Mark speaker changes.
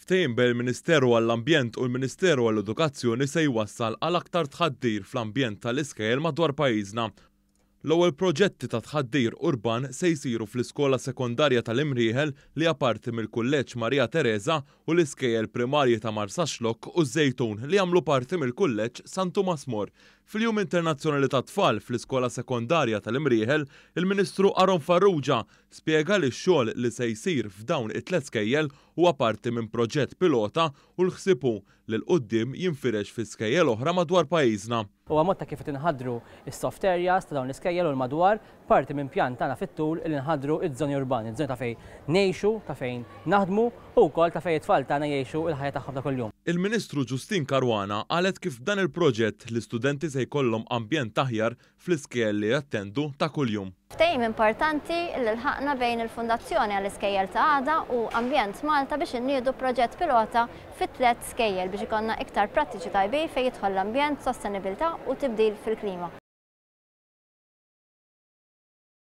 Speaker 1: Ftehim bejn il-Ministeru għall-Ambjent u l-Ministeru għall-Edukazzjoni se jwassal għal aktar tħaddir fl-ambjent tal-iskejjel madwar pajjiżna. L-ewwel proġetti ta' tħaddir urban se jsiru fl-iskola sekondarja tal-Imrieħel li hija parti mill-Kulleġġ Maria Tereża u l-iskejjel primarji ta' Marsaxlokk u ż-Żejtun li jagħmlu parti mill-Kulleġġ San Tumas More. Fil-Jum Internazzjonali tat-Tfal fl-iskola sekondarja tal-Imrieħel, il-Ministru Aaron Farrugia spjega li x-xogħol li se jsir f'dawn it-tliet skejjel huwa parti minn proġett pilota u l-ħsieb hu li 'l quddiem jinfirex fi skejjel oħra madwar pajjiżna.
Speaker 2: Huwa mod ta' kif qed inħaddru s-soft areas ta' dawn l-iskejjel u l-madwar, parti minn pjan tagħna fit-tul li nħaddru ż-żoni urbani, ż-żoni ta' fejn ngħixu, ta' fejn naħdmu u wkoll ta' fejn it-tfal tagħna jgħixu l-ħajja tagħhom ta' kuljum.
Speaker 1: Il-Ministru Justyne Caruana qalet kif b'dan il-proġett l-istudenti se jkollhom ambjent aħjar fl-iskejjel li jattendu ta' kuljum.
Speaker 3: Ftehim importanti li lħaqna bejn il-Fundazzjoni għall-Iskejjel ta' Għada u Ambjent Malta biex inniedu proġett pilota fi tlett skejjel biex ikollna iktar prattiċi tajbin fejn jidħol l-ambjent, sostenibilità u tibdil fil-klima.